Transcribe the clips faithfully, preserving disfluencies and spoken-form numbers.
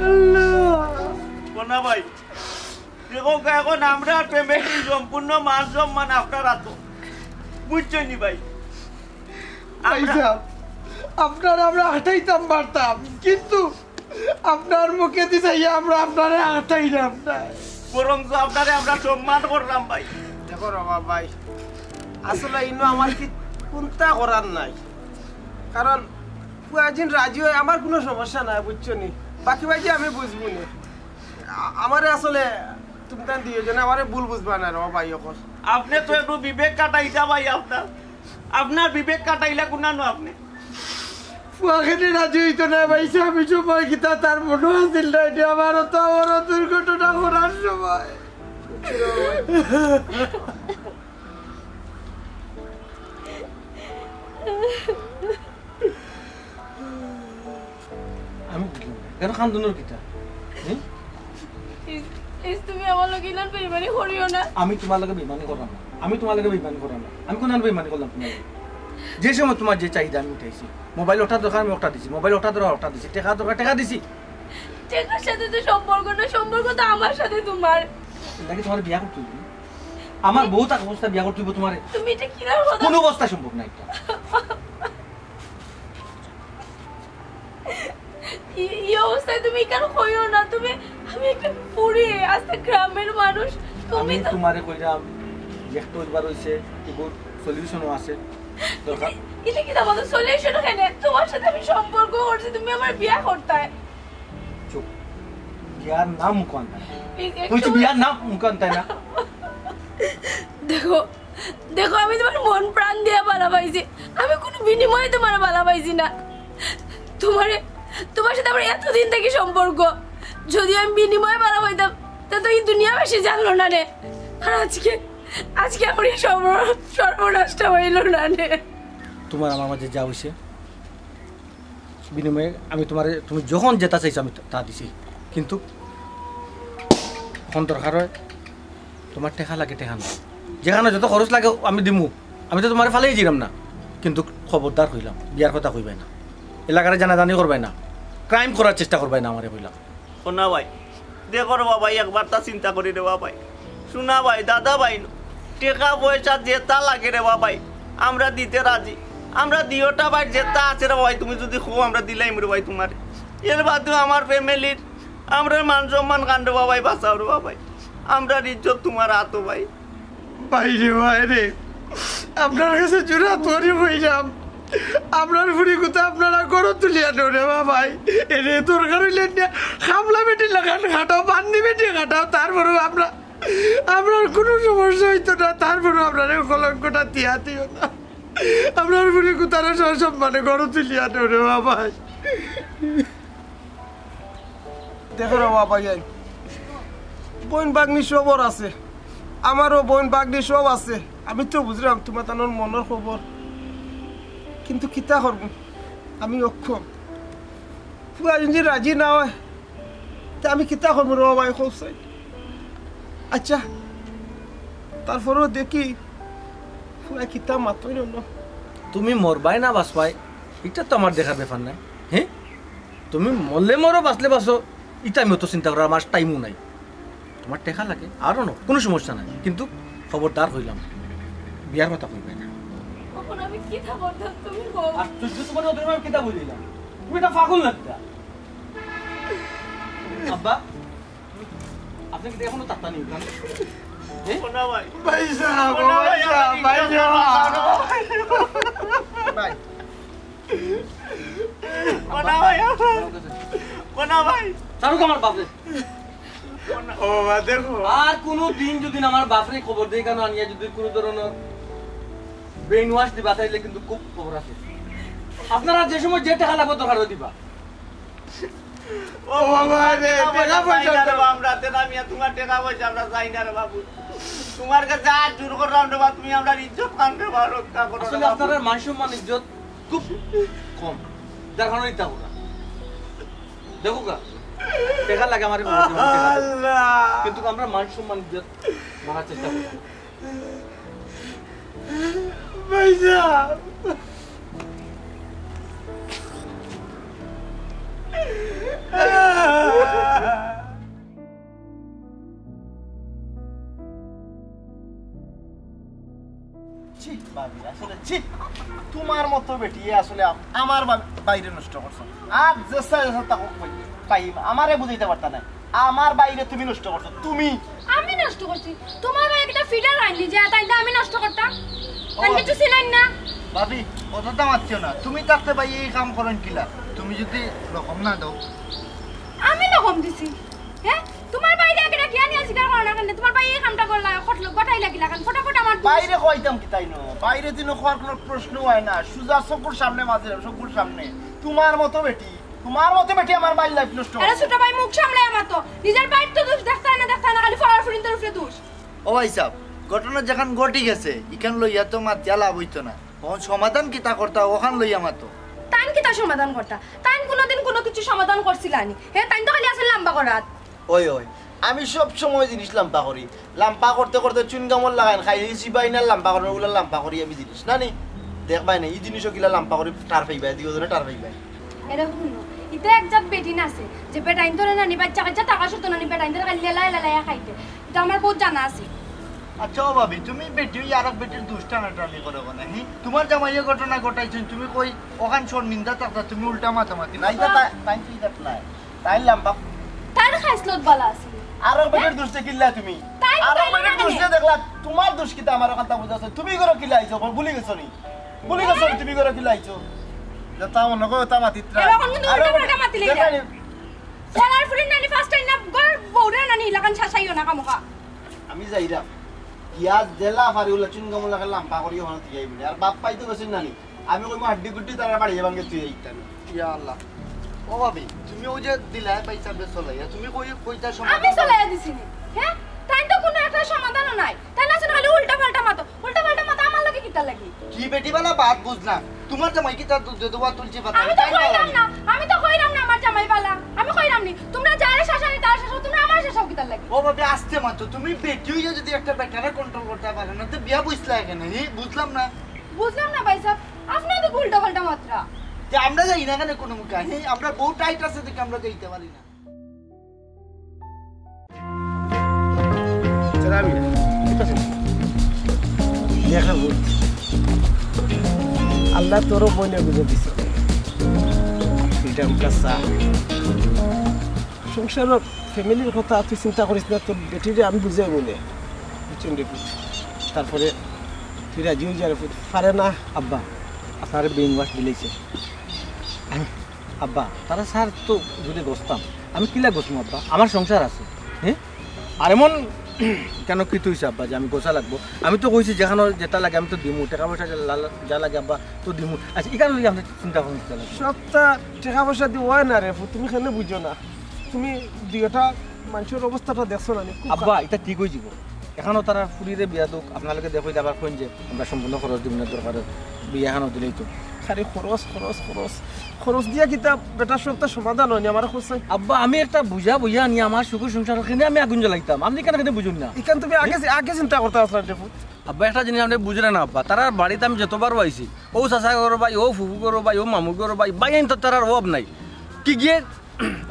আল্লাহ। কোনা ভাই, দেখো, এখন আমরার ফ্যামিলির সম্পূর্ণ মান সম্মান আপনার আতো, বুঝছইন নি ভাই? ভাই সাহেব, আপনার আমরা হাঁটাইতাম পারতাম, কিন্তু আপনার মুখে দি চাইয়া আমরা আপনারে হাঁটাইলাম না। বরং তো আপনারে আমরা সম্মান করলাম ভাই। দেখো রে বাবা ভাই, আসলে ইনো আমার কি কুন্তা করার নাই, কারণ পুয়াজিন রাজি অয় আমার কুনু সমস্যা নাই, বুঝছো নি? বাকি ভাই যে আমি বুঝবো নি। আ-, আমারে আসলে তুমি তান দিও যে না, আমারে ভুল বুঝবা না রে বাবা ভাই, অখন। আপনে তো একটু বিবেক খাটাইতা ভাই, আপনার, আপনার বিবেক খাটাইলা কুনানো আপনে? পুয়াখানে রাজি অইতো না ভাই সাহেব, আমি সময় কিতা তার মনো আছিল না, এটা আমারও তো আমারও দুর্ঘটনা করার সময়। আমি বুঝলাম না, কেন কান্দনর কিতা? হুম? ইস, ইস, তুমি আমার লগে ইলান বেইমানি করিও না। আমি তোমার লগে বেইমানি করলাম না, আমি তোমার লগে বেইমানি করলাম না। আমি কোন বেইমানি করলাম তোমার লগে? যে সময় তোমার যে চাহিদা আমি উঠাইছি, মোবাইল ওটা দরকার আমি ওটা দিছি, মোবাইল ওটা দরকার ওটা দিছি, টেকা দরকার টেকা দিছি। টেকার সাথে তো সম্পর্ক না, সম্পর্ক তো আমার সাথে তোমার। এটা কি তোমার বিয়া করতে হইব? আমার বউ থাকা অবস্থা বিয়া করতে হইব তোমারে? তুমি এটা কিলার কথা? কোনো অবস্থা সম্ভব না এটা। ই, ই অবস্থায় তুমি কেন কইও না? তুমি, আমি একটা ফুরি, আস্তে গ্রামের মানুষ। তুমি আমি তো তোমারে কইলাম, যে একটা একবার হইছে, এগুর সলিউশনও আছে। দরকার এটা, এটা কি তোমাদের সলিউশন? কেনে তোমার সাথে আমি সম্পর্ক করছি, তুমি আমার বিয়া করতায়। চুপ। বিয়ার নাম মুখো আনতায় না। এই একটু কইছি বিয়ার নাম মুখো আনতায় না। দেখো, দেখো, আমি তোমার মন প্রাণ দিয়া ভালা পাইছি, আমি কোনো বিনিময়ে তোমার ভালা পাইছি না। তোমারে, তোমার সাথে আমার এতদিন থাকি সম্পর্ক, যদি আমি বিনিময়ে ভালা পাইতাম, তা তো এই দুনিয়াবাসী জানলো না রে। আর আজকে, আজকে আমার এই সর্ব-, সর্বনাশটা হইল না রে। তোমার আমার মাঝে যা হইছে, বিনিময়ে আমি তোমারে, তুমি যখন যেটা চাইছো আমি তা দিছি, কিন্তু এখন দরকার হয় তোমার টেকা লাগে, টেকা না, যেখানো যত খরচ লাগে আমি দিমু, আমি তো তোমারে ফালাই দিলাম না, কিন্তু খবরদার কইলাম বিয়ার কথা কইবায় না, এলাকারে জানাজানি করবায় না, ক্রাইম করার চেষ্টা করবায় না, আমারে কইলাম। ও না ভাই, দেখো রে বাবা, একবার তা চিন্তা করি রে বাবা। শোনা ভাই, দাদা ভাই, টেকা পয়সা যেটা লাগে রে বাবা, আমরা দিতে রাজি। আমরা দিওটা ভাই, যেটা আছে রে বাবা, তুমি যদি কও আমরা দিলাইমু রে ভাই তোমারে। এর বাদেও আমার ফ্যামিলির, আমরার মান সম্মান কান রে বাবা, বাঁচাও রে বাবা। আমরার ইজ্জত তোমার আতো ভাই। ভাই রে ভাই রে, আপনার কাছে জোড়া তরি হইলাম। আমরার ফুরি কুতা আপনারা ঘরো তুলিয়া নেও রে বাবা। এরে দরকার হইলে নিয়া খামলা বেটি লাখান খাটাও, বান্দি বেটি খাটাও, তারপরেও আমরা, আমরার কোনো সমস্যা হইতো না, তারপরেও আপনারা এই কলঙ্কটা দিয়া দিও না। আমরার ফুরি কুতারে সসম্মানে ঘরো তুলিয়া নেও রে বাবা। দেখো রে বাবা, এই বইন ভাগ্নি সবর আছে, আমারও বইন ভাগ্নি সব আছে। আমি তো বুঝলাম তোমার তানোর মনর খবর, কিন্তু কিতা করব, আমি অক্ষম। ফুয়া যদি রাজি না হয়, তে আমি কিতা করব রে বাবা, কও চাই। আচ্ছা, তারপরেও দেখি ফুয়া কিতা মাতইন না। তুমি মরবায় না বাঁচবায়, এটা তো আমার দেখার ব্যাপার নায়। হ্যাঁ, তুমি মরলে মরো, বাঁচলে বাঁচো, ইটা আমি অত চিন্তা করার আমার টাইমও নাই। তোমার টেকা লাগে, আরও না, কোনো সমস্যা নাই, কিন্তু খবরদার কইলাম, বিয়ার কথা কইবায় না। এখন আমি কিতা করতাম, তুমি কও। আশ্চর্য, তোমার অত আমি কিতা বলিলাম? তুমি এটা পাগল না কিতা? আব্বা, আপনি কিন্তু এখনো তাত্তা নেই, কেন? এ? কোনা ভাই? ভাই সাহেব, কোনা ভাই ভাই, সাহেব, ভাই সাহেব। ভাই। কোনা ভাই, কোনা ভাই। ছাড়ুক আমার বাপরে। ও বাবা, দেখো। আর কোনো দিন যদি আমার বাপরে খবর দেই, কেন আনিয়া যদি কোনো ধরনের ব্রেইন ওয়াশ দিবা, তাইলে কিন্তু খুব খবর আছে। আপনারা যে সময় যে টেকা লাগবে, দরকার হয় দিবা। ও বাবা রে, টেকা পয়সা চাই না রে বাবা, আমরা টেকা মিয়া, তোমার টেকা পয়সা আমরা চাই না রে বাবু। তোমার কাছে আর জোর করলাম রে বাবা, তুমি আমরার ইজ্জত খান রে বাবা, রক্ষা করো রে আসলে বাবু। আপনার মান সম্মান ইজ্জত খুব কম, যার কারণে ইতা করা। দেখো গা, টেকা লাগে আমার এই মুহূর্তে, টেকা লাগে। আল্লাহ। কিন্তু আমরা মান সম্মান ইজ্জত মারার চেষ্টা করি। ভাইজান। ছি, ভাবি, আসলে ছি, তোমার মতো বেটি আসলে আম-, আমার বা-, বাইরে নষ্ট করছো। আর যেসা যেসা তাকো কই, পাই, আমারে বুঝাইতে পারতা না। আমার বাইরে তুমি নষ্ট করছো, তুমি। আমি নষ্ট করছি? তোমার ভাই একটা ফিডার আনলি যে তাইলে আমি নষ্ট করতাম? ও তাই ভাবি। কিছু ছিলেন না। ভাবি, অতটা মারছো না। তুমি থাকতে ভাই এই কাম করেন কিলা? তুমি যদি রকম না দাও। আমি রকম দিছি? হ্যাঁ, তোমার বাইরে আগে রাখিয়া নিয়ে জিকার করো না কেন? তোমার ভাই এই কামটা করলা, খটলো গটাই লাগিলা কেন? ফটাফট আমার দুষ। বাইরে কইতাম কি তাই নো? বাইরে দিন হওয়ার কোনো প্রশ্ন হয় না। সুজা চকুর সামনে মাঝে, চকুর সামনে। তোমার মতো বেটি, তোমার মতো বেটি আমার ভাইর লাইফ নষ্ট করে। আরে ছোট ভাই, মুখ সামলাই আমার তো। নিজের ভাইর তো দোষ দেখতে হয় না, দেখতে হয় না, খালি ফলার ফুরিন্তর উপরে দোষ। ও ভাই সাহেব, ঘটনা যেখান ঘটি গেছে, ইখান লইয়া তো মাতিয়া লাভ হইতো না। অখন সমাধান কিতা করতা, ওখান লইয়া মাতো। তাইন কিতা সমাধান করতা? তাইন কোনোদিন কোনো কিছু সমাধান করছিলা নি? হে, তাইন তো খালি আছে লাম্বা করাত। ওই, ওই, আমি সব সময় জিনিস লাম্বা করি। লাম্বা করতে করতে চুইংগামর লাগাইন খাই, এই চিবাই না লাম্বা করেন, ওগুলা লাম্বা করি আমি জিনিস। না নি? দেখবাই না, এই জিনিসও কিলা লাম্বা করি টার পাইবায়, দিও জনে টার পাইবায়। এরে হুনো, ইতা এক জাত বেটিন আছে, যে বেটাইন ধরে নানি, বাচ্চা কাচ্চা টাকা সত্য নানি, বেটাইন ধরে খালি লেলায় লেলায় খাইতে। ইতা আমার বহুত জানা আছে। আচ্ছা ও ভাবি, তুমি বেটি ওই আরক বেটির দুষ টানাটানি করো কেনে? হি? তোমার জামাইয়ে ঘটনা ঘটাইছেন, তুমি কই ওখান শর্মিন্দা থাকতা, তুমি উল্টা মাতামাতি না, ইতা করো। তাই, তাই তো ইতা নাই। তাই লাম্বা। তার খাইছলত বালা আছে। আরক বেটির দুষ দেখিলা তুমি। তাই তো আরক তাই বেটির না দুষ কেনে? দেখলা, তোমার দুষ কিতা আমার ওখানটা বুঝাছো? তুমি করো কিলা আইছো? ভুলি গেছো নি? ভুলি গেছো নি? তুমি করো কিলা আইছো? যেতা মনে করো, তা মাতিত্রা। এরকম কিন্তু আরক উল্টা বেটির পাল্টা মাতিলে দেখা না। নি? ফলার ফুরির নানি ফার্স্ট টাইম না, ঘর বউরে নানি হিলাখান শাসাইও না খামোখা। আমি যাইরাম। গিয়া জেলা ফারি উল্লা চুইংগামর লাগাইন লাম্বা করি ওখান থাকি আইবি। আর বাপ পাইতে গেছেন নানি। আমি কইমু হাড্ডি গুড্ডি তারা বাড়ি যাবান গেছে এই ইটানো। ইয়া আল্লাহ। ও ভাবি, তুমি ওই যে দিলায় পয়সা বেশ চলাইয়া, তুমি কই, কইতা আমি সমাধান করো? চলাইয়া দিছি নি। হ্যাঁ? তাইন তো কোনো একটা সমাধানও নাই। তাইন আছে না খালি উল্টা পাল্টা মাতো। উল্টা পাল্টা মাতো আমার লগে কিতা লাগি? কি বেটি বালা বাদ বুঝলাম। তোমার জামাই কিতা দুধে দোয়া তুলসী পাতা? আমি তো তাই না কইলাম জানি। না, আমি তো কইলাম না আমার জামাই বালা। আমি কইলাম নি, তোমরা যারে শাসানি তারে শাসাও, তোমরা আমার শাসাও কিতার লাগি? ও ভাবি, আস্তে মাতো, তুমি বেটি হইয়া যদি একটা বেটারে কন্ট্রোল করতে পারো না, তো বিয়া বইছলা কেনে? হি, বুঝলাম না। বুঝলাম না ভাই সাহেব, আপনি তো উল্টা পাল্টা মাতরা। তে আমরা যাই না কেনে কোনো মুখে? হি, আমরা বউ টাইট আছে দেখে আমরা যাইতে পারি না। চল আমি। ঠিক আছে। দেখা বুঝ। আল্লাহ তোরও বইনে বুঝে দিছে। এটা উল্টা চা। সংসারর ফ্যামিলির কথা তুই চিন্তা করিস না, তোর বেটিরে আমি বুঝাই বলে। বুঝছেন রে পুত? তারপরে তুই রাজি হয়ে যা রে পুত। পারে না। আব্বা, আপনারে ব্রেইন ওয়াশ দিলাইছে। আব্বা, তারা স্যার তো যদি গছতাম, আমি কিলা গছমু আব্বা? আমার সংসার আছে, হ্যাঁ? আর এমন কেন কি তুই আব্বা যে আমি গোছা লাগবো? আমি তো কইছি যেখানো যেটা লাগে আমি তো দিমু, টাকা পয়সা যা লা-, যা লাগে আব্বা তো দিমু। আচ্ছা, এখানে যদি আপনি চিন্তা করেন কিতা লাগে? সবটা টাকা পয়সা দিয়ে হয় না রে পুত, তুমি কেন বুঝো না? তুমি দুইটা মানুষের অবস্থাটা দেখছো না নি? খুব আব্বা, এটা ঠিক হয়ে যাব। এখানো তারা ফুরিরে বিয়া দোক, আপনার লগে দেখো আবার কইন যে আমরা সম্পূর্ণ খরচ দিব না, দরকারে বিয়া এখানো দিলেই তো। খালি খরচ, খরচ, খরচ। খরচ দিয়া কিতা বেটার সবটা সমাধান হয়নি, আমার খোঁজ নাই। আব্বা, আমি একটা বুঝা বইয়া আনি আমার সুখের সংসার, ওখানে আমি আগুন জ্বালাইতাম, আপনি কেন কেন বুঝুন না? এখান তুমি আগে, আগে চিন্তা করতে আসলাম রে পুত। আব্বা, একটা জিনিস আপনি বুঝলেন না আব্বা, তারার বাড়িতে আমি যতবার আইছি, ও চাচা করো ভাই, ও ফুফু করো ভাই, ও মামু করো ভাই, ভাই আইন তো তারার অভাব নাই। কি গিয়ে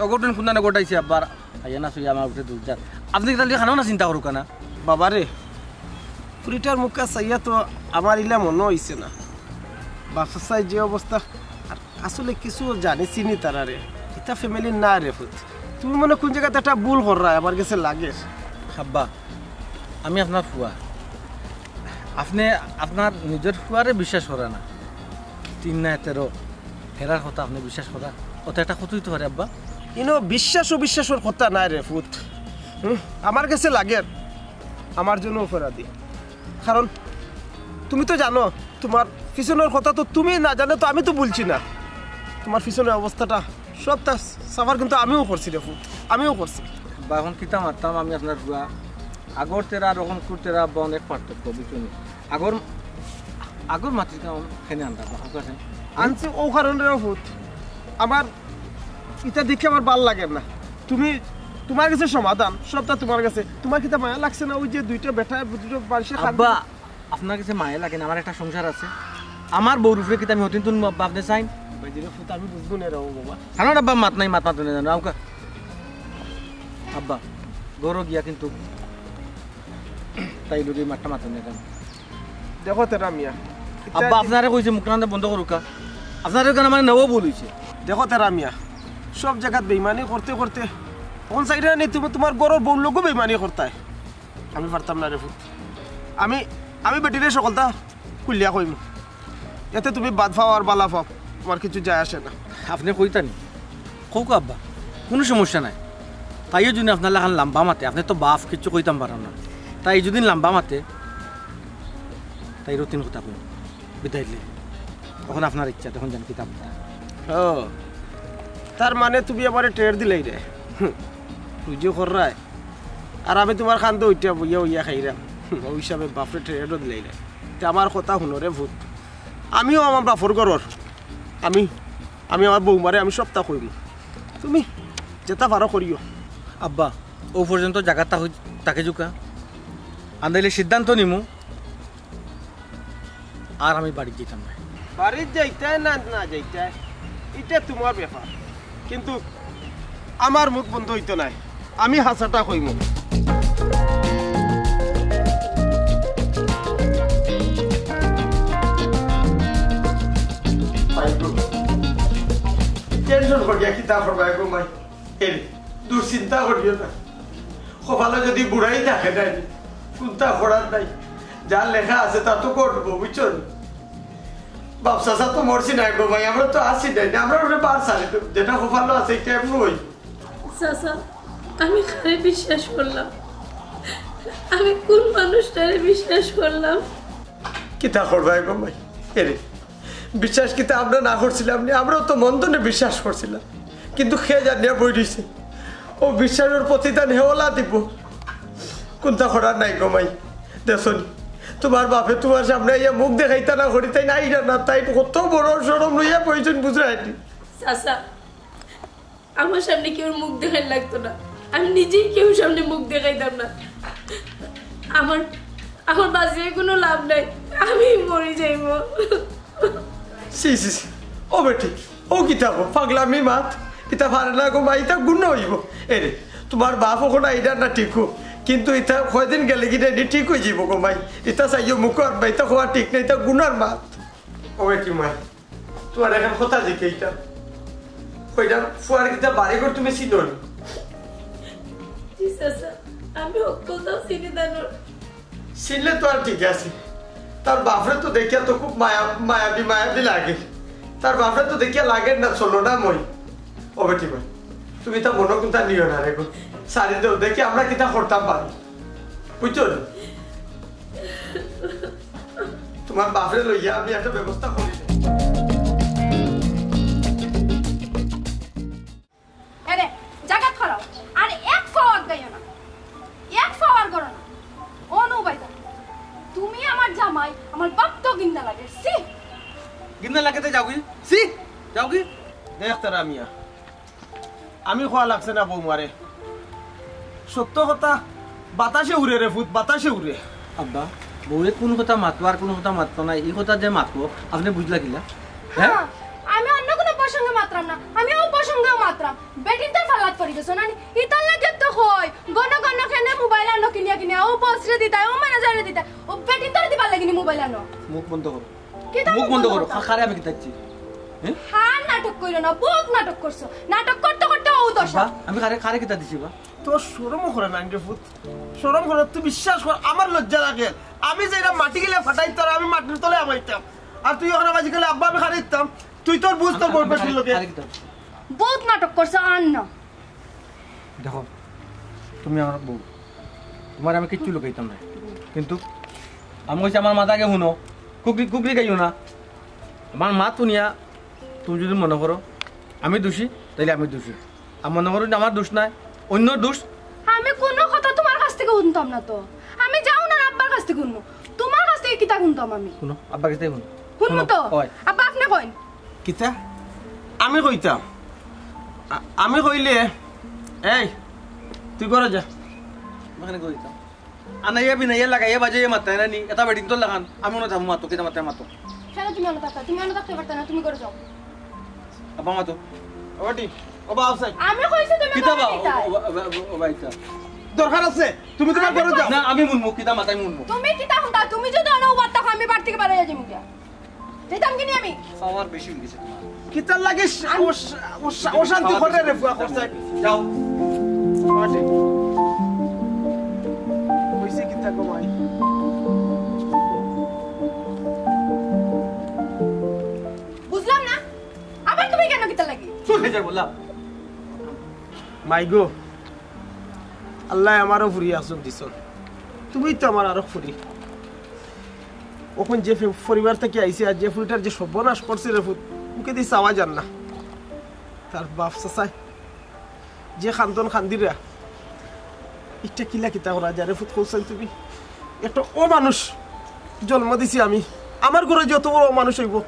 অঘটন কোনদানে ঘটাইছে আব্বার? আইয়া না শুয়ে আমার উপরে দুধ যার। আপনি তাহলে খানো না চিন্তা করুক না। বাবা রে, ফুরিটার মুখে চাইয়া তো আমার ইলা মনে হইছে না। বাপ চাচায় যে অবস্থা, আর আসলে কিছু জানি চিনি তারা রে। ইতা ফ্যামিলির না রে পুত। তুমি মনে কোন জায়গাতে একটা ভুল কররা আমার গেছে লাগে। আব্বা, আমি আপনার ফুয়া। আপনি আপনার নিজের ফুয়ারে বিশ্বাস করা না। তিন না তেরো, হেরার কথা আপনি বিশ্বাস করা? অত একটা কতই তো পারে আব্বা। ইনো বিশ্বাস অবিশ্বাসর কথা নাই রে পুত। হুম, আমার গেছে লাগে আমার জন্য অপরাধী। কারণ তুমি তো জানো, তোমার পিছনের কথা তো তুমি না জানো তো আমি তো বলছি না। তোমার পিছনের অবস্থাটা সবটা সাফার কিন্তু আমিও করছি রে পুত, আমিও করছি। বা এখন কিতা মারতাম আমি আপনার ফুয়া, আগর তেরা আর অখনকুর তেরা আব্বা অনেক পার্থক্য, বুঝছো নি? আগর, আগর মাটির কাম খেনে আনতাম, বা, আপনার কাছে। আনছি ও কারণে রে পুত, আমার ইটা দেখে আমার ভালা লাগে না। তুমি, তোমার গেছে সমাধান, সবটা তোমার গেছে। তোমার কিতা মায়া লাগছে না? ওই যে দুইটা বেটা, দুইটা মানুষের খান আব্বা, আপনার গেছে মায়া লাগে না? আমার একটা সংসার আছে, আমার বউর উপরে কিতা আমি হতিন তুন আব্বা আপনি চাইন? ভাই, যেটা পুত আমি বুঝবো না রে ও বাবা। কারণ আব্বা মাত নাই, মাত মাত নাই জানো, আউকা। আব্বা, ঘরো গিয়া কিন্তু তাই লগে মাতটা মাতেন না কেন? দেখো তেরা মিয়া, আব্বা, আপনারে কইছি মুখ কান বন্ধ করুক্কা। আপনারে কেন মানে নেওয়া ভুল হইছে। দেখো তেরা মিয়া, সব জাগাত বেইমানি করতে করতে অখন চাইরা নি তুমি তুমার ঘরর বউর লগেও বেইমানি করতায়। আমি পারতাম না রে পুত। আমি, আমি বেটিরে হকলতা খুলিয়া কইমু। এতে তুমি বাদ পাও আর বালা পাও, আমার কিছু যায় আসে না। আপনে কইতা নি? কউক্কা আব্বা, কুনু সমস্যা নাই। তাইও যদি আপনার লাখান লাম্বা মাতে, আপনে তো বাফ, কিচ্ছু কইতাম পারইন না। তাই যদি লাম্বা মাতে, তাইরও তিন কথা কইমু। বিদায় দিলে। অখন আপনার ইচ্ছা, তখন যান কিতা। ও, তার মানে তুমি আমারে টের দিলাইরে। হুম, তুই যে কররায়, আর আমি তুমার কান্দো উঠিয়া বইয়া বইয়া খাইরাম। হুম, অউ হিসাবে বাফরে টেরও দিলাইরে। তে আমার কথা হুনো রে পুত, আমিও আমার বাফর ঘরর, আমি, আমি আমার বউমারে আমি সবতা কইমু। তুমি যেতা পারো করিও। আব্বা, অউ পর্যন্ত জাগাত থাকি, থাকি যুক্কা। আন্দাইলে সিদ্ধান্ত নিমু, আর আমি বাড়িত যাইতাম না। বাড়িত যাইতায় না, না যাইতায়, ইটা তুমার ব্যাপার, কিন্তু আমার মুখ বন্ধ অইতো নায়, আমি হাছাটা কইমু। টেনশন করিয়া কিতা করবায় গো মাই? এরে, দুশ্চিন্তা করিও না। কপালো যদি বুড়াই থাকে নাই, কুন্তা করার নাই। যা লেখা আছে তা তো ঘটবো, বুঝছো নি? বাপ চাচা তো মরছি নাই গো মাই, আমরা তো আছি নাই, আমরা ওরে বার চালি তো, যেটা কপালো আছে, ইটা এমন অইবো। চাচা, আমি কারে বিশ্বাস করলাম? আমি কুন মানুষটারে বিশ্বাস করলাম? কিতা করবায় গো মাই? এরে, বিশ্বাস কিতা আমরা না করছিলাম নি? আমরাও তো মন থনে বিশ্বাস করছিলাম, কিন্তু কে জানিয়া বই রইছে। অউ বিশ্বাসর প্রতিদান হে অলা দিবো। কুন্তা করার নাই গো মাই। দেখছো নি, তুমার বাফে তুমার সামনে আইয়া মুখ দেখাইতা না করি, তাইন আইরা না, তাইন কত বড় শরম লইয়া বইছইন, বুঝরায় নি? চাচা, আমার সামনে কেউর মুখ দেখাইন লাগতো না, আমি নিজেই কেউর সামনে মুখ দেখাইতাম না। আমার, আমার বাঁচিয়া কুনু লাভ নাই, আমি মরি যাইমু। ছি, ছি, ছি। ও বেটি, ও কিতা কও, পাগলামি মাত। ইতা পারে না গো মাই, ইতা গুনা অইবো। এরে, তুমার বাফ অখন আইরা না ঠিকউ, কিন্তু ইতা কয়দিন গেলেগি নি ঠিক অইযিবো গো মাই। ইতা চাইও মুখো আনবায়, ইতা কওয়া ঠিক না, ইতা গুনার মাত। ও বেটি মাই, তুমারে একখান কথা জিকাইতাম। কইরাম, ফুয়ার কিতা বাড়িঘর তুমি চিনো নি? জি চাচা, আমি হক্কলতাউ চিনি দানোর। চিনলে তো আর ঠিক আছে। তার বাফরে তো দেখিয়া তো খুব মায়া, মায়াবী, মায়াবী লাগে। তার বাফরে তো দেখিয়া লাগে না, চলো না মই। ও বেটি মাই, তুমি তা মনো কুন্তা নিও না রে গো। ছাড়ি দেও, দেখি আমরা কিতা করতাম পারি। বুঝছো নি? তুমার বাফরে লইয়া আমি একটা ব্যবস্থা করি। এরে, জাগাত খাড়াও। আর এক পাও আগাইও না। এক পাও আর করো না। ও নু ভাইজান, তুমি আমার জামাই, আমার বাপ তো গিন্দা লাগে। ছি! গিন্দা লাগে তে যাওগি? ছি! যাওগি? দেখ তেরা মিয়া, আমি কওয়া লাগছে না বউমারে। সত্য কথা, বাতাসে উড়ে রে পুত, বাতাসে উড়ে। আব্বা, বউয়ে কুন কথা মাতবো আর কুন কথা মাততো না, ই কথা যে মাতবো, আপনে বুঝলা কিলা? হ্যাঁ? হ্যাঁ, আমি অন্য কুনু প্রসঙ্গে মাতরাম না, আমি অউ প্রসঙ্গেউ মাতরাম। বেটিন্তর ফাল্লাত পড়ি গেছো না নি? ইতার লাগি তো কই, ঘন ঘন কেনে মোবাইল আনো কিনিয়া কিনিয়া, অউ বসরে দিতায়, অউ ম্যানেজাররে দিতায়, অউ বেটিন্তরে দিবার লাগি নি মোবাইল আনো। মুখ বন্ধ করো। কিতা মুখ বন্ধ করো। খা-, খারে আমি কিতা দিছি? হ্যাঁ? আর নাটক কইরো না, বউত নাটক করছো। নাটক করতে করতে অউ দশা। বা, আমি খারে, খারে কিতা দিছি বা? তোর শরমও করে না রে পুত? শরম করে? তুই বিশ্বাস কর, আমার লজ্জা লাগে। আমি যে ইটা মাটি গিলা ফাটাইতাম, আমি মাটির তলে হামাইতাম। আর তুই অখন আমার জিকাইলে, আব্বা, আমি খারে দিতাম। তুই তোর বুঝ, তোর আমি, বউর আমি বেটির খারে, লগে। খারে কিতা দিছি? বউত নাটক করছো, আর না। দেখো, তুমি আমার বউ, তুমারে আমি কিচ্ছু লুকাইতাম না, কিন্তু আমি কইছি আমার মাত আগে হুনো, কুকরি, কুকরি গাইও না। আমার মাত হুনিয়া তুমি যদি মনো করো আমি দুষী, তাইলে আমি দুষী। আর মনো করো যে আমার দুষ নাই, অন্যর দুষ। আমি কুনু কথা তুমার কাছ থাকি হুনতাম না তো, আমি যাও না আব্বার কাছ থাকি হুনমু, তুমার কাছ থাকি কিতা হুনতাম আমি? হুনো, আব্বার কাছ থাকি হুনো। হুনমু হুনো, তো। অয়। আব্বা, আপনে কইন। কিতা? আমি কইতাম? আ-, আমি কইলে, এই, তুই ঘরো যা। আমি কেনে কইতাম? আনাইয়া বিনাইয়া লাগাইয়া বাজাইয়া মাততায় না নি, ইটা বেটিন্তর লাখান। আমি অনো থাকমু, মাতো, কিতা মাততায় মাতো। কেনে তুমি অনো থাকতায়? তুমি অনো থাকতায় পারতায় না, তুমি ঘরো যাও। আব্বা মাতো। ও বেটি, ও বা আফসাই। আমি কইছি তুমি কিতা ঘরো বা? যাইতায়। ও, ও, ও, ও, ও, বাইতা। দরকার আছে, তুমি তুমার ঘরো যাও। না, আমি হুনমু, কিতা মাত আমি হুনমু। তুমি কিতা হুনতায়? তুমি যদি অনো উবাত থাকো, আমি বাড়িত যাইতাম কিনি আমি? পাওয়ার বেশি অই গেছে তোমার। কিতার লাগি শ-, অশ-, অশ-, অশান্তি করে রে ফুয়া করছে? যাও। মাটি। কইছে কিতা গো মাই? বুঝলাম না, আবার তুমি কেন কিতার লাগি? চুপ অই যা বললাম। মাই গো, আল্লায় আমারও ফুরি আছুক দিছইন, তুমি তো আমার আরো ফুরি। অখন যে ফে-, পরিবার থাকি আইছি আর যে ফুরিটার যে সর্বনাশ করছে রে ফুত, মুখেদি চাওয়া যার না। তার বাপ চাচায় যে কান্দন কান্দিরা, ইটা কিলা কিতা করা যায় রে ফুত, কওছাইন তুমি? একটা অমানুষ জন্ম দিছি আমি, আমার ঘরো যে অত বড় অমানুষ অইবো,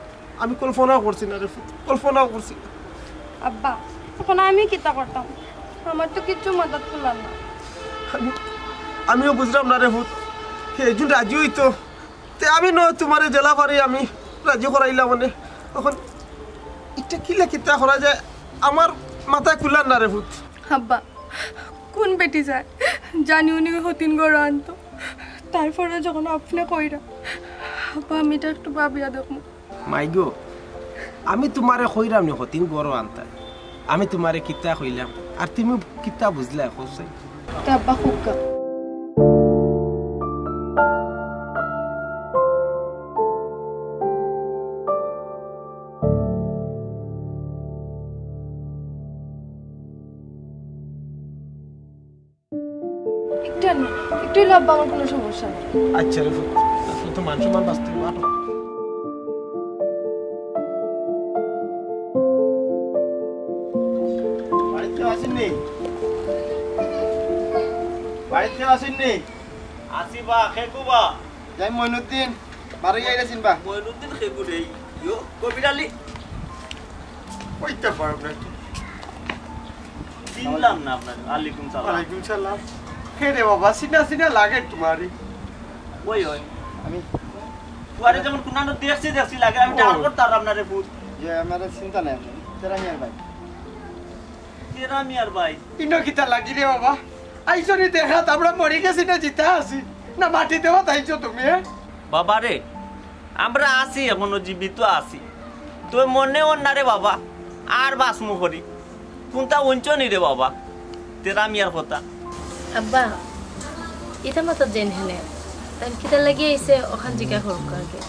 আমি কল্পনাও করছি না রে ফুত, কল্পনাও করছি না। আব্বা, অখন আমি কিতা করতাম? আমার তো কিচ্ছু মাথাত কুলার না। আমি, আমিও বুঝলাম না রে ফুত, হে একজন রাজি অইতো, তে আমি নয় তোমারে যেলা পারি আমি রাজি করাইলাম মানে। অখন ইটা কিলা কিতা করা যায়, আমার মাথায় কুলার না রে ফুত। আব্বা, কোন বেটি যায় জানি উনি হতিন ঘরো আনতো? তারপরে যখন আপনে কইরা, আব্বা, আমি ইটা একটু ভাবিয়া দেখমু। মাই গো, আমি তোমারে কইরাম নি হতিন ঘরো আনতায়, আমি তোমারে কিতা কইলাম, আর তুমি কিতা বুঝলায়, কওছাইন? তে আব্বা, কউক্কা। একটু আনি, একটু অইলে আব্বা আমার কোনো সমস্যা নাই। আচ্ছা রে ফুত, আসলে তো মান সম্মান বাঁচতে পারো। বাড়িত কেউ আছইন নি? বাড়িত কেউ আছইন নি? আছি বা, কে গো বা? যাই মইনুদ্দিন, বারই আইরা চিনবা। মইনুদ্দিন কে গো রে? ইয়ো, কবির আলী। কইতা পারো না তো। চিনলাম না আপনারে। ওয়ালাইকুম সালাম। ওয়ালাইকুম সালাম। কে রে বাবা, চিনা চিনা লাগে তোমারে। ওই, ওই। আমি ফুয়ারে যেমন কুনানো দেখছি, দেখছি লাগে, আমি ও। ডাক করতাম আপনারে ফুত। যে আমারে চিনতা নাই আপনে। তেরা মিয়ার ভাই। তেরা মিয়ার ভাই। ইনো কিতা লাগি রে বাবা? আইছো নি দেখাত, আমরা মরি গেছি না জিতা আছি? না মাটি দেওয়াত আইছো তুমি, এ? বাবা রে, আমরা আছি, এখনো জীবিত আছি। তুই মনে অর না রে বাবা, আর বাঁচমু করি। কুনতা হুনছো নি রে বাবা, তেরা মিয়ার কথা? আব্বা, ইতা মাতত যেন হেনে, তাইন কিতা লাগি আইছে, অখান জিকা করউক্কা আগে।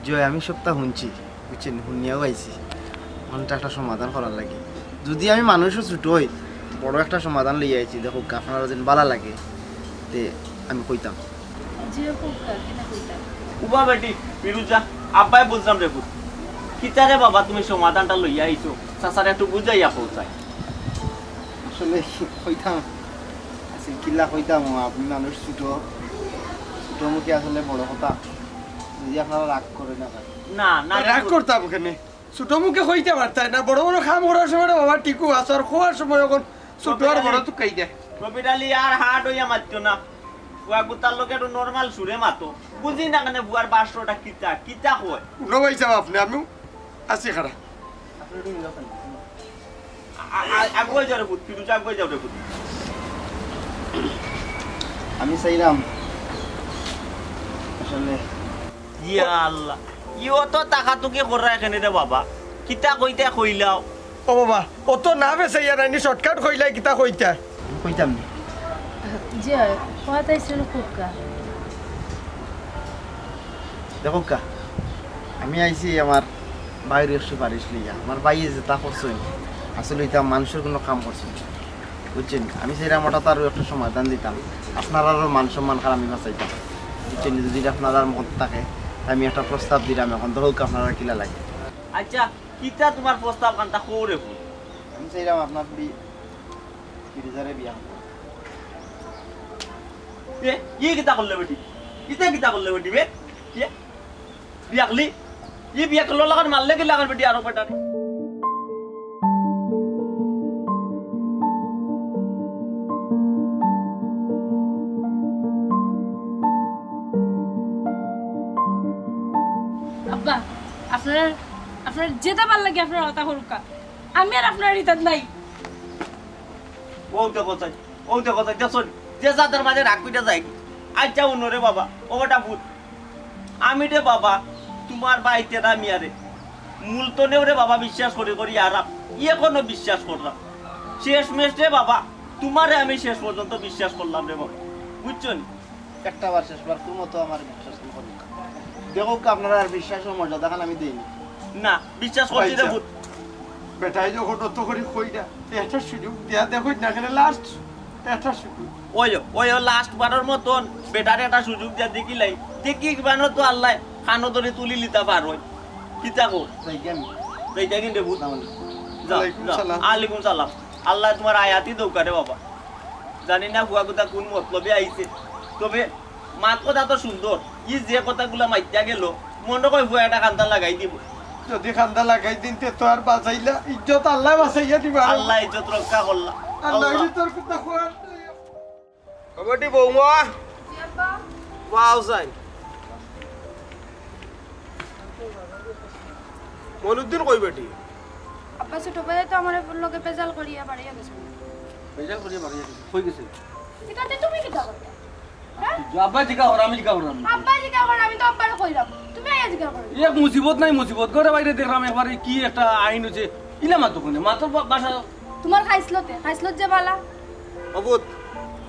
জয়, আমি সবতা হুনছি, বুঝছইন, হুনিয়াও আইছি। অখানটা একটা সমাধান করার লাগি। যদি আমি মানুষও ছোট অই, বড় একটা সমাধান লইয়া আইছি, দেখউক্কা, আপনারার যেন বালা লাগে, তে আমি কইতাম। জি, কউক্কা, কিতা কইতাম? উবা বেটি, ফিরুজা, আব্বায় বুঝলাম রে পুত। কিতা রে বাবা, তুমি সমাধানটা লইয়া আইছো, চাচারে একটু বুঝাইয়া কও চাই। আসলে কইতাম, আচ্ছা, কিলা কইতাম, আপনে মানুষ ছোট, ছোট মুখে আসলে বড় কথা। যদি আপনারা রাগ করেন না। না, না, রাগ করতাম কেনে? ছোট মুখে কইতা পারতায় না, বড় বড় কাম করার সময় রে বাবা ঠিকউ আছে, আর কওয়ার সময় অখন ছোট আর বড় তুকাই দেয়। রবির আলী আর hard অইয়া মাতিও না। ফুয়া গুতার লগে একটু normal সুরে মাতো। বুঝি না কেনে ফুয়ার বাসরটা কিতা, কিতা কয়? হুনো ভাইসাব, আপনে, আমিও আছি খাড়া। আ-, আ-, আগুয়াই যাও রে পুত, ফিরুজ, আগুয়াই যাও রে পুত। আমি চাইলাম আসলে ইয়া আল্লাহ, ই অত তাকাতুকি কররায় কেনে রে বাবা? কিতা কইতায় কইলাও। ও বাবা, অত না বেচাইয়া নাইনি, shortcut কইলায় কিতা কইতায়। আমি কইতাম নি। জি অয়, কওয়াত আইছইন কউক্কা। দেখউক্কা, আমি আইছি আমার ভাইর এক সুপারিশ লইয়া। আমার ভাইয়ে যেতা করছইন, আসলে ইতা মানুষর কুনু কাম করছইন না। বুঝছইন? আমি চাইরাম অটার একটা সমাধান দিতাম। আপনারারও মান সম্মান খান আমি বাঁচাইতাম। বুঝছইন? যদি আপনারার মত থাকে, তে আমি একটা প্রস্তাব দিরাম, অখন দেখউক্কা আপনারার কিলা লাগে। আচ্ছা, কিতা তুমার প্রস্তাব খানতা কও রে পুত? আমি চাইরাম আপনার ফুড়ি ফিরুজারে বিয়া করতাম। এ, ই কিতা করলে বেটি? ইতা কিতা করলে বেটি বে? এ? বিয়া করলি? ই বিয়া করলো লাগান মারলে কি লাগান বেটি আরো বেটারে? আব্বা, আপনার, আপনার যেতা ভালা লাগে আপনার অতা করউক্কা। আমি আর আপনার ইতাত নাই। অউ দেখো চাই, অউ দেখো চাই, দেখছো নি? যে যাতার মাঝে রাগ কইরা যায় কি? আচ্ছা, হুনো রে বাবা, ও বেটা পুত। আমি রে বাবা, তোমার ভাই টেরা মিয়ারে মুলতনেও রে বাবা বিশ্বাস করি করি আর এখনো বিশ্বাস করলাম। শেষমেশ রে বাবা, তোমারে আমি শেষ পর্যন্ত বিশ্বাস করলাম রে বাবা, বুঝছো নি? একটা বার শেষবার তুমি তো আমার বিশ্বাস করো। দেখো, আপনারা আর বিশ্বাসের মর্যাদাখান আমি দেইনি। না, বিশ্বাস করছি রে আচ্ছা। ভূত। বেটায় যখন অত করি কই না, একটা সুযোগ দিয়া দেখো না কেন লাস্ট, একটা সুযোগ। ওই, ওই, ও লাস্ট বারর মতন বেটারে একটা সুযোগ দিয়া দেখিলাই। দেখি, ইবানো তো আল্লাহ কানো ধরে তুলি লিতা পারো। কিতা কও? যাই কি আমি? যাই যাই কিন্তু ভূত। আসসালামু আলাইকুম। যাও, ওয়ালাইকুম যাও। সালাম। আলাইকুম সালাম। আল্লাহ তোমার আয়াতি দৌকা রে বাবা। জানি না ফুয়া গুতা কোন মতলবে আইছে, তবে মাত কথা তো সুন্দর। ই যে কথাগুলা মাতিয়া গেল, মনে কয় ফুয়া একটা কান্দা লাগাই দিব। যদি কান্দা লাগাই দিন, তে তো আর বাঁচাইলা, ইজ্জত আল্লাহ বাঁচাইয়া দিবা। আল্লাহ ইজ্জত রক্ষা করলা। আল্লাহ আল্লাহ। ইজ্জত রক্ষা করলা। কমিটি বৌমা, জি আব্বা। বাও যাই। মনুদ্দিন কই বেটি? আব্বা, ছোট ভাই তো আমার লগে বেজাল করিয়া বাড়িয়া গেছে। বেজাল করিয়া বাড়িয়া গেছে? কই গেছে? এটাতে তুমি কিতা করতে? হ্যাঁ? আব্বা জিকা কর, আমি জিকা করলাম। আব্বা জিকা কর, আমি তো আব্বারে কইলাম। তুমি আইয়া জিকা করো। এক মুসিবত নাই মুসিবত, ঘরে বাইরে দেখলাম একবারে কি একটা আইন হইছে। ইলা মাতো কোনে? মাতো বা-, বাসা তোমার খাইছলতে, খাইছলত যে বালা। ও ভূত,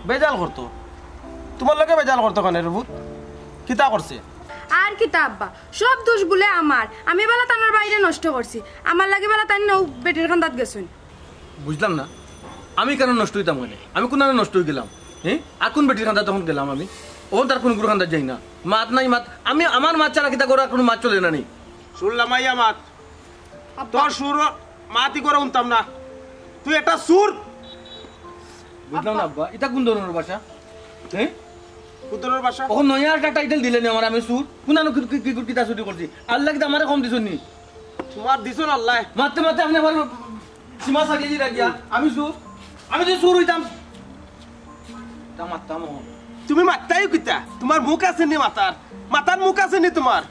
বেজাল করতো। তোমার লগে বেজাল করতো কেনে রে ভূত? কিতা করছে? আর কিতা আব্বা, সব দোষ বুলে আমার। আমি বালা তানর বাইরে নষ্ট করছি। আমার লাগি বালা তাইন নউ বেটির কান্দাত গেছইন। বুঝলাম না, আমি কেন নষ্ট হইতাম ওখানে? আমি কোন নষ্ট হয়ে গেলাম? হ্যাঁ, আর কোন বেটির কান্দাত তখন গেলাম আমি? ওখান তার কোন গুরু কান্দাত যাই না। মাত নাই মাত, আমি আমার মাত ছাড়া কিতা করার কোনো মাত চলে না নি। শুনলাম আইয়া মাত, আব্বা। তোর সুর মাতি করে উনতাম না, তুই একটা সুর। বুঝলাম না আব্বা, এটা কোন ধরনের ভাষা? হ্যাঁ, কোন ধরনের ভাষা? ওখান নয়া একটা টাইটেল দিলে নি আমার, আমি সুর। কোন আনো কি, কি, কি, কিতা চুরি করছি? আল্লাহ কিতা আমারে কম দিছইন নি? তোমার দিছইন আল্লাহ। মারতে মারতে আপনি আমার সীমা ছাড়িয়ে দিয়ে রাখিয়া। আমি সুর, আমি যদি সুর হইতাম, তা মারতাম ও। তুমি মারতাইও কিতা? তোমার মুখ আছে নি মাতার? মাতার মুখ আছে নি তোমার?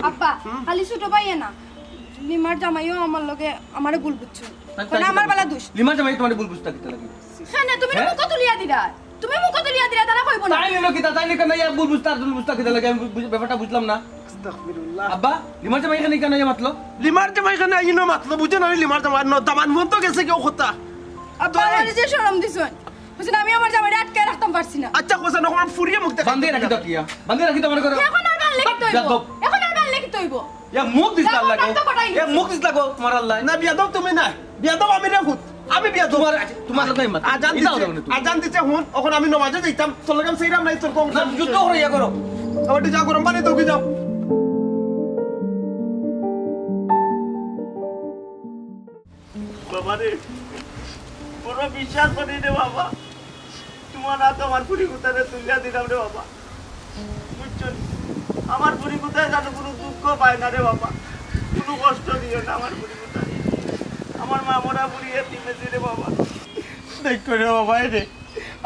আব্বা, হুম? খালি ছোট ভাইয়ে না, লিমার জামাইও আমার লগে আমারে ভুল বুঝছো। তাই, মানে তাই আমার কিতা? বালা দোষ। লিমার জামাই তোমার ভুল বুঝতা কিতা লাগি? কেনে তুমি হ্যাঁ? মুখ তুলিয়া দিলা? তুমি মুখ তুলিয়া দিলা, তারা কইব না। তাই নিল কিতা, তাই নিল কিতা, ইয়া ভুল বুঝতা, ভুল বুঝতা কিতা লাগি? আমি বুঝ-, ব্যাপারটা বুঝলাম না। আস্তাগফিরুল্লাহ। আব্বা, লিমার জামাই এখানে কেন ইয়া মাতলো? লিমার জামাই এখানে আইনো মাতলো, বুঝো না, লিমার জামাই ন-, দামান মন তো গেছে কেউ কথা। আব্বা, তো আমারে যে শরম দিছইন। বুঝছেন, আমি আমার জামাইরে আটকে রাখতাম পারছি না। আচ্ছা, কোসা না, আমার ফুরিয়ে মুখ দেখা। বান্ধে রাখি তো কিয়া? বান্ধে রাখি তো মনে করো। এখন আর বানলে কি তৈব? বেয়াদব। এখন আর বানলে কি তৈব? ইয়া মুখ দিস যাও, লাগো। বান্ধ কটাই এ নিছি। মুখ দিস লাগো, তোমার আল্লাহ। না, বিয়াদব তুমি না। বিয়াদব আমি রে ভূত। আমি বিয়াদব। তোমার, তোমার লগে হিম্মত। আজান এটা দিছে, হলো না তুমি। আজান দিছে, হুন। এখন আমি নমাজে যাইতাম। তোর লগে আমি সেইরাম নাই, তোর কম না, যুদ্ধ করে ইয়া করো। আবার তুই যা গরম পানি দৌকি যাও। বাবা রে, বড় বিশ্বাস করি রে বাবা, তোমার হাতে আমার ফুরি গুতারে তুলিয়া দিলাম রে বাবা, বুঝছো নি? আমার ফুরি গুতায় যেন কোনো দুঃখ পায় না রে বাবা, কোনো কষ্ট দিও না আমার ফুরি গুতারে। আমার মা মরা ফুরি এতিম হয়েছে রে বাবা। দেখো রে বাবা, এই রে,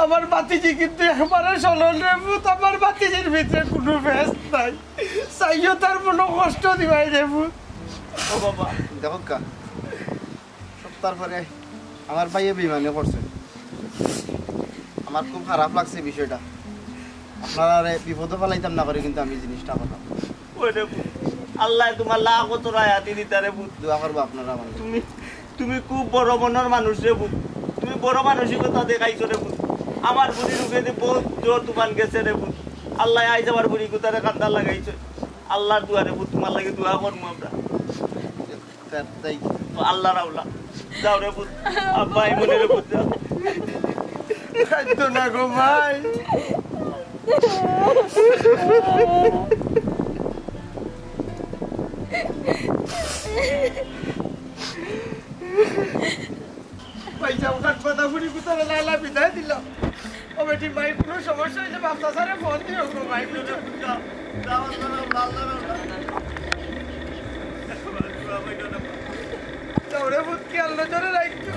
আমার ভাতিজি কিন্তু একবারে সরল রে ভূত, আমার ভাতিজির ভিতরে কোনো ভেস নাই। চাইও তার মনো কষ্ট দিবাই রে ভূত। ও বাবা। দেখো কা, সপ্তাহ পরে আমার ভাইয়ে বেইমানি করছে। আমার খুব খারাপ লাগছে বিষয়টা। আপনারারে বিপদে ফালাইতাম না করে কিন্তু আমি জিনিসটা করলাম। ওই রে ভূত, আল্লাহ তোমার লাখ বছর হায়াতি দিতা রে ভূত। দোয়া করবো আপনারা আমার জন্য। তুমি, তুমি খুব বড় মনের মানুষ রে ভূত, তুমি বড় মানসিকতা দেখাইছো রে ভূত। আমার বুড়ির উপরে বহুত জোর তুফান গেছে রে ভূত। আল্লাহ আইজ আমার বুড়ি গুতারে কান্দা লাগাইছে। আল্লাহর দুয়ারে ভূত, তোমার লাগি দোয়া করবো আমরা। তাই। আল্লাহর আওলা। যাও রে ভূত। আব্বা, এই মনে রে ভূত, যাও। খাইতো না গো ভাই। পয়সা উঠার কথা ফুরি কুতারে লালা বিদায় দিল। ও বেটি, ভাই, কোনো সমস্যা হইলে বাপ চাচারে ফোন দিও গো ভাই, বুঝছো? যাও রে ভূত, খেয়াল নজরে রাখছো।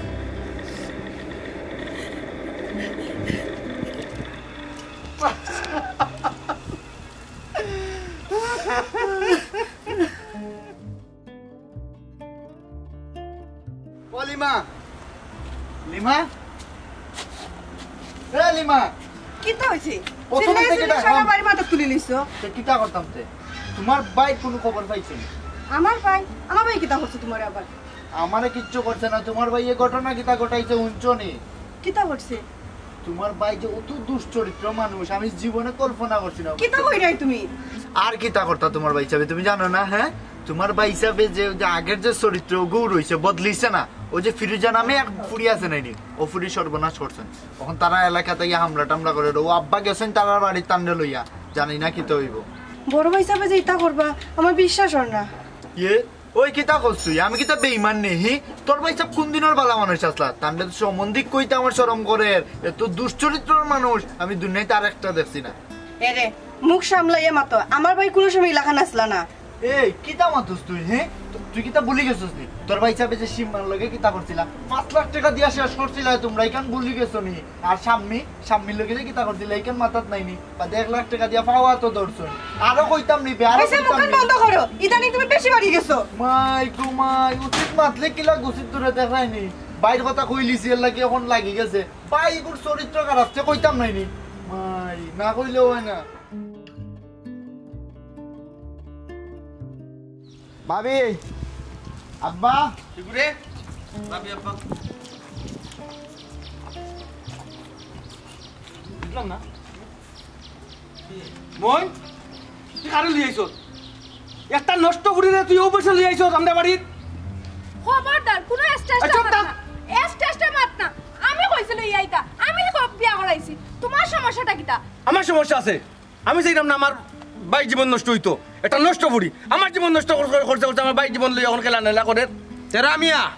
ও লিমা, লিমা, এ লিমা। কিতা হইছে? প্রথমে চিল্লাই থেকে চিল্লাই ডাকলাম। সারা বাড়ির মাথা তুলি নিছো। তে কিতা করতাম তে? তোমার ভাইর কুনু খবর পাইছো নি? আমার ভাই? আমার ভাই কিতা করছে তোমারে আবার? আমারে কিচ্ছু করছে না। তোমার ভাইয়ে ঘটনা কিতা ঘটাইছে হুনছো নি? কিতা করছে? তোমার ভাই যে অত দুশ্চরিত্র মানুষ, আমি জীবনে কল্পনা করছি না। কিতা কইরায় তুমি? আর কিতা করতা তোমার ভাইসাবে, তুমি জানো না? হ্যাঁ, তোমার ভাইসাবে যে, যে আগের যে চরিত্র, অগু রইছে, বদলিছে না। ওই যে ফিরুজা নামে এক ফুড়ি আছে নাইনি, ও ফুড়ি সর্বনাশ করছেন। অখন তারা এলাকাত আইয়া হামলা টামলা করের, ও আব্বা গেছেন তারার বাড়িত তানরে লইয়া, জানি না কিতা অইবো। বড় ভাইসাবে যে ইতা করবা, আমার বিশ্বাস অর না। ইয়ে, ওই কিতা করছ তুই? আমি কিতা বেইমান নি? হি, তোর ভাইসাব কুন দিনর ভালা মানুষ আছলা? তানরে তো সম্বন্ধী কইতে আমার শরম করের। এত দুশ্চরিত্রর মানুষ আমি দুনিয়াত আর একটা দেখছি না। এরে, মুখ সামলাইয়া মাতো, আমার ভাই কুনু সময় ইলাখান আছলা না। এই, কিতা মাতস তুই, হে? তু-, তুই কিতা ভুলি গেছস নি? তোর ভাইসাবে যে সিম্মার লগে কিতা করছিলা? পাঁচ লাখ টেকা দিয়া শেষ করছিলা তোমরা, ইখান ভুলি গেছো নি? আর শাম্মী, শাম্মীর লগে যে কিতা করছিলা, ইখান মাথাত নাই নি? বাদে এক লাখ টেকা দিয়া পাওয়া তো ধরছইন। আরো কইতাম নি বে, আরো ভাইসাব, কইতাম মুখখান নি। বন্ধ করো, ইদানিং তুমি বেশি বাড়ি গেছো। মাই গো মাই, উচিত মাতলে কিলা গুছিত ধরে দেখায়নি। ভাইর কথা কইলিছি, এর লাগি অখন লাগি গেছে। ভাই এগুর চরিত্র খারাপ, সে কইতাম নাইনি। মাই, না কইলেও অয় না। ভাবি, আব্বা। কিগুরে? ভাবি আব্বা। বুঝলাম না। মইন, তুই কারে লইয়া আইছস? একটা নষ্ট ফুড়িরে তুই অউ বয়সে লইয়া আইছস আমরার বাড়িত? খবরদার, কুনু এস্টা আচ্ছা, এস্টা মাত তা- না। এস্টা এস্টা মাত না। আমি কইছি লইয়া আইতা। আমি ক-, বিয়া করাইছি। তোমার সমস্যাটা কিতা? আমার সমস্যা আছে। আমি চাইরাম না আমার ভাইর জীবন নষ্ট অইতো। একটা নষ্ট ফুড়ি আমার জীবন নষ্ট কর-, কর-, করছে, করছে, আমার ভাইর জীবন লইয়া অখন খেলা নেলা করের। তেরা মিয়া,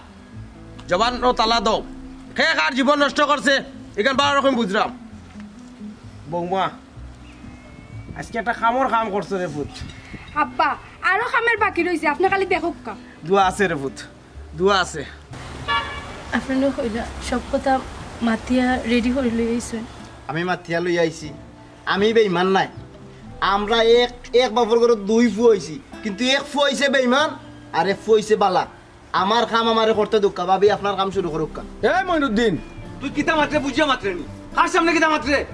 জবানর তালা দেও। কে কার জীবন নষ্ট করছে, ইখান ভালা রকম বুঝরাম। বৌমা, আইজকে একটা কামর কাম করছো রে পুত। আব্বা, আরো কামের বাকি রইছে, আপনে খালি দেখউক্কা। দোয়া আছে রে পুত, দোয়া আছে। আপনারে কইলা সব কথা মাতিয়া রেডি করি লই আইছইন। আমি মাতিয়া লই আইছি, আমি বেইমান নায়। আমরা এক, এক বাপর ঘরো দুই ফুয়া অইছি, কিন্তু এক ফুয়া অইছে বেইমান, আর এক ফুয়া অইছে ভালা। আমার কাম আমারে করতে দেউক্কা, ভাবি আপনার কাম শুরু করউক্কা। এ মইনুদ্দিন, তুই কিতা মাতরে বুঝিয়া মাতরে নি? কার সামনে কিতা মাতরে?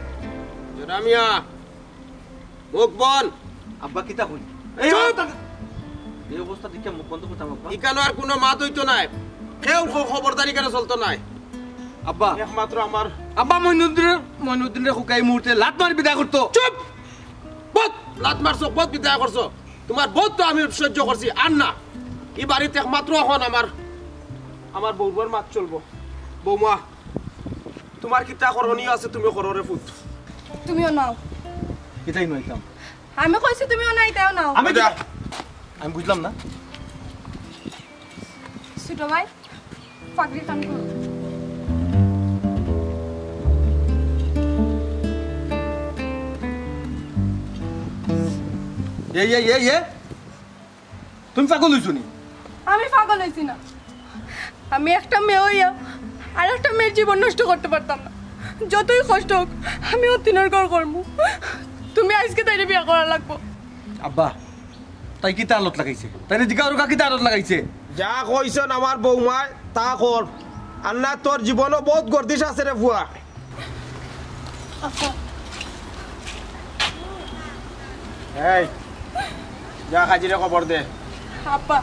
জেরা মিয়া, মুখ বন। আব্বা কিতা কই? এই চুপ! অবস্থা, এই অবস্থা দেখিয়া মুখ বন্ধ করতাম আব্বা। ইকানো আর কুনু মাত অইতো নায়। কেউ খ-, খবরদারি কেন চলতো নায়। আব্বা। একমাত্র আমার আব্বা মইনুদ্দিনরে, মইনুদ্দিনরে হুকাই মুহূর্তে লাত মারি বিদায় করতো। চুপ! বউত লাত মারছো, বউত বিদায় করছো। তোমার বউত তো আমি সহ্য করছি, আর না। ই বাড়িত একমাত্র অখন আমার, আমার বউর মাত চলবো। বৌমা, তোমার কিতা করণীয় আছে তুমি করো রে পুত। তুমিও নাও। কিতাই নইতাম। আমি কইছি তুমিও নাই, তাইও নাও। আমি আমি বুঝলাম না। ছোট ভাই, পাগড়ি টান করো। এ, এ, এ, এ, তুমি পাগল অইছো নি? আমি পাগল অইছি না। আমি একটা মেয়ে অইয়া আর একটা মেয়ের জীবন নষ্ট করতে পারতাম না। যতই কষ্ট হোক, আমি অউ তিনর ঘর করমু। তুমি আইজকে তাইরে বিয়া করা লাগবো। আব্বা, তাই কিতা আলত লাগাইছে? তাইরে জিগাও রুকা কিতা আলত লাগাইছে? যা কইছন আমার বৌমায়, তা কর। আর না, তোর জীবনও বউত গর্দিশ আছে রে ফুয়া। এই, যা কাজিরে খবর দে। আব্বা,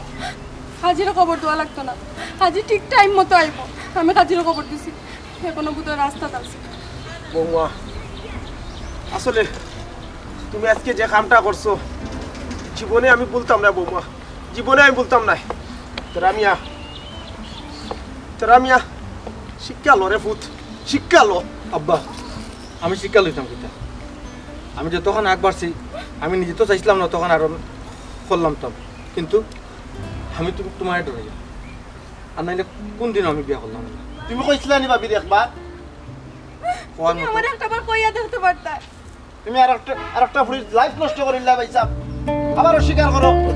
কাজিরে খবর দেওয়া লাগতো না। কাজি ঠিক টাইম মতো আইবো। আমি কাজিরে খবর দিছি, এখনো বোধহয় রাস্তাত আছে। বৌমা, আসলে তুমি আইজকে যে কামটা করছো, জীবনে আমি ভুলতাম না বৌমা, জীবনে আমি ভুলতাম না। তেরা মিয়া, তেরা মিয়া, শিক্ষা ল রে পুত, শিক্ষা ল। আব্বা, আমি শিক্ষা লইতাম কিতা? আমি যতখান আগ বাড়ছি, আমি নিজে তো চাইছিলাম না তখন আরো করলাম তো, কিন্তু আমি তো তোমারে ডরাইয়া, আর নাইলে কোন দিন আমি বিয়া করলাম না। তুমি কইছিলা নি ভাবিরে একবার? কওয়ার তুমি মতো। আমার একটা বার কইয়া দেখতে পারতা। তুমি আর একটা, আর একটা ফুড়ির লাইফ নষ্ট করিলা ভাইসাব, আবার অস্বীকার করো।